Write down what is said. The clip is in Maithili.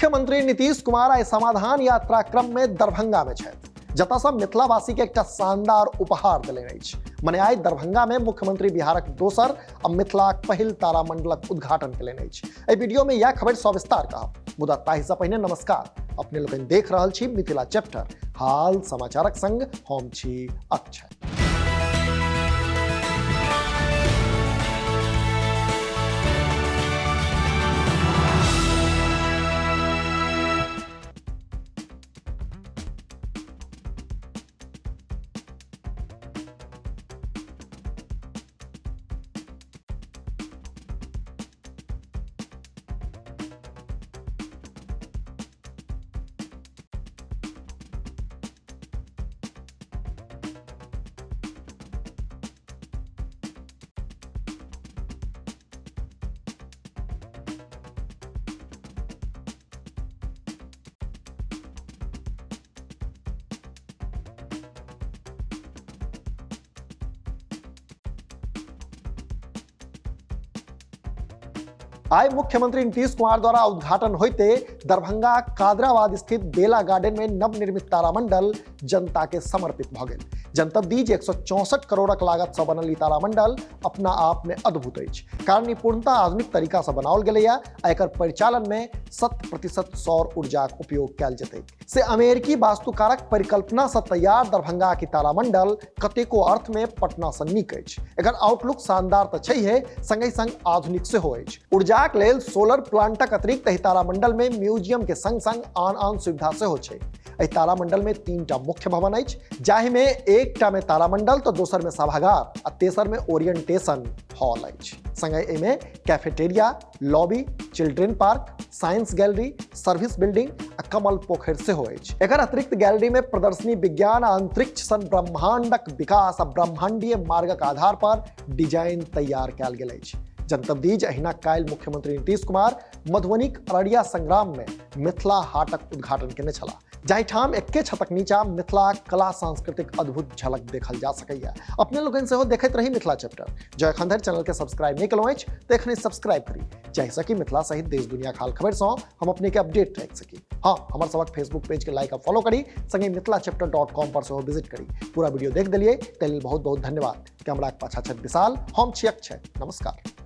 मुख्यमंत्री नीतीश कुमार आइ समाधान यात्रा क्रम में दरभंगा में छथि, जतऽ सँ मिथिलावासी के एकटा शानदार उपहार देलनि अछि। मने आइ दरभंगा में मुख्यमंत्री बिहारक दोसर आ मिथिलाक पहिल तारामंडलक उद्घाटन केलनि अछि। एहि वीडियो में यह खबर सविस्तार कहब, मुदा ताहि सँ पहिने नमस्कार। अपने लोकनि देख रहल छी मिथिला चैप्टर, हाल समाचारक संग हम छी अक्षय। आइ मुख्यमंत्री नीतीश कुमार द्वारा उद्घाटन होते दरभंगा कादराबाद स्थित बेला गार्डन में नवनिर्मित तारामंडल जनता के समर्पित भ गेल। जनतब दी जे 164 करोड़क लागत से बनल ई तारामंडल अपना आप में अद्भुत अछि, कारण ई पूर्णतः आधुनिक तरीका से बनाओल गेलैया आ एकर परिचालन में 100% सौर ऊर्जाक उपयोग कयल जेतै। से अमेरिकी वास्तुकारक परिकल्पना से तैयार दरभंगा के तारामंडल कतेको अर्थ में पटना से नीक अछि। एकर आउटलुक शानदार तऽ छैहे, संगहि संग आधुनिक सेहो अछि। ऊर्जाक लेल सोलर प्लांटक अतिरिक्त एहि तारामंडल में म्यूजियम के संग संग आन आन सुविधा सेहो छै। एहि तारामंडल में 3टा मुख्य भवन अछि, जाहि में एकटा में तारामंडल तऽ दोसर में सभागार आ तेसर में ओरिएंटेशन हॉल अछि। संगहि एहि में cafeteria, lobby, children park, science gallery, service building आ कमल पोखरि सेहो अछि। एकर अतिरिक्त गैलरी में प्रदर्शनी विज्ञान आ अंतरिक्ष सन ब्रह्मांडक विकास आ ब्रह्मांडीय मार्गक आधार पर डिजाइन तैयार कयल गेल अछि। जनतब दी जे अहिना काल्हि मुख्यमंत्री नीतीश कुमार मधुबनीक अररिया संग्राम में मिथिला हाटक उद्घाटन केने छलाह, जाहिठाम एके छतक नीचा मिथिला कला सांस्कृतिक अद्भुत झलक देखल जा सकैया। अपने लोकनि सेहो देखैत रही मिथिला चैप्टर। जँ एखन धरि चैनल के सब्सक्राइब नहि केलहुँ अछि तऽ एखने सब्सक्राइब करी, जाहिसँ कि मिथिला सहित देश दुनिया हाल खबर सँ हम अपने के अपडेट राखि सकी। हाँ, हमर सबक फेसबुक पेज के लाइक आ फॉलो करी, संगे मिथिलाचैप्टर.com पर सेहो विजिट करी। पूरा वीडियो देख देलियै ताहि लेल बहुत बहुत धन्यवाद। कैमराक पाछा छथि विशाल, हम छी अक्षय। नमस्कार।